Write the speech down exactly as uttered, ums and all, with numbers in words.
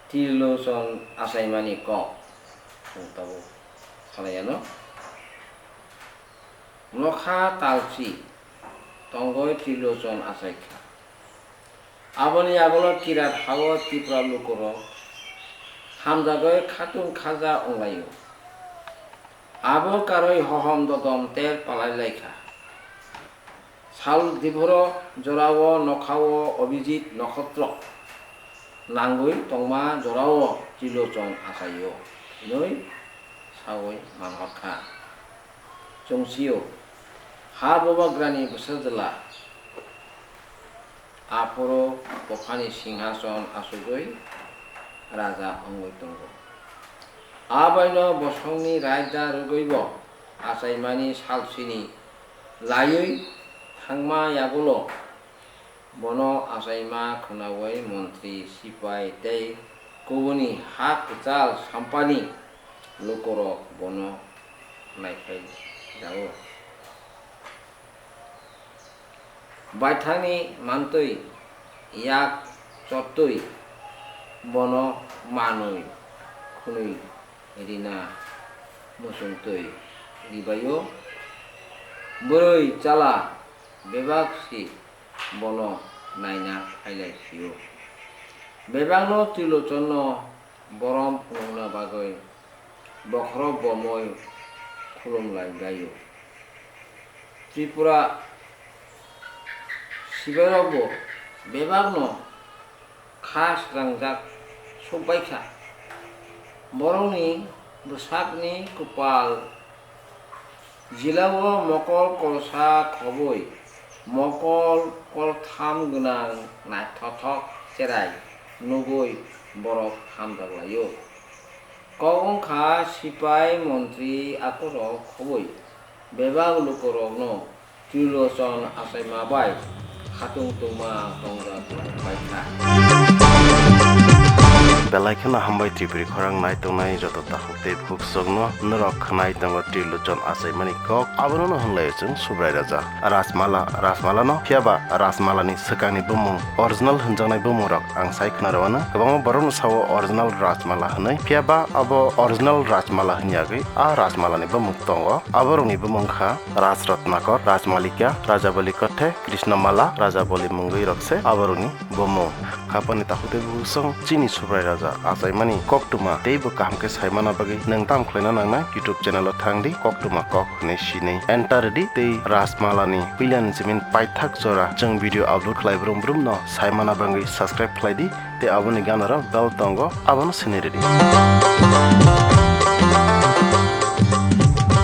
Trilochon achaimani kok chwng tabuk salaiyano. Nokha talchi tongwi Trilochon achaikha. Aboni yagulo kirat hao Tripura lukurok hamjagwi khatung khaja wnglaio. Abo karwi hohom dodom ter palai laikha. Sal diphoro jorao nokhao Abhijit nokhotro nangwi tongma jorao Trilochon achaio hinwi sawi manhorkha. Chwngsio ha bubagrani bwsajwla aphuru buphani singhason achugwi raja wngwi tongo. Abaino bosongni raida rwgwibo achaimani salsini laiwi thangma yagulo bono achaima khwnawi montri, sipai tei kubuni ha kwchal sampani lukurok bono naiphai jao. Baithangni mantwi yak chotwi bono manwi khwnwi rina muchungtwi ribaio. Bwrwi chala bebak si bono naina phailai phio. Bebakno Trilochonno borom phunukna bagwi bokhorok bomwi khulumlai baio. Tripura sibairokbo bebakno kha srangjak sukbaikha. Borokni bwsakni kwpal jilao mokol kolsa khobwi mokol koltham gwnang naithothok cherai nugwi borok hamjak laio. Kok wngkha sipai montri akorok khobwi bebak lukurokno Trilochon achaima bai khatung tungma tongjak lai paikha. Belai kheno hambai Tripuri khorang nai tongnai joto takhuk tei bukhuk sokno norok khwnai tongo Trilochon achaimani kok. Abono no hwnlai chwng Subrai Raja. Rajmala, Rajmala no, phiya ba Rajmala ni swkang ni bumung, original hwnjaknai bumung rok ang sai khwna rwano. Kwbangma borok no sao original Rajmala hwnwi, phiya ba abo original Rajmala hwnwi yagwi a Rajmala ni bumung tongo. Aborokni bumung kha Raj Ratnakor, Raj Malika, Raja Bali Kothe, Krishna Mala, Raja Bali mungwi rok se aborokni bumung. Khapani takhuk tei bukhuk song chini Subrai Raja achaimani koktwma teibo kaham khe saimana bagwi nwng tam khlaina nangnai YouTube channel o thang di, koktwma kok hwnwi sinwi enter di tei Rajmala ni puilani jemin paithak jora chwng video upload khlai brum brum no saimana bagwi subscribe khlai di. Tei aboni gana rok dal tongo, abono sini ridi.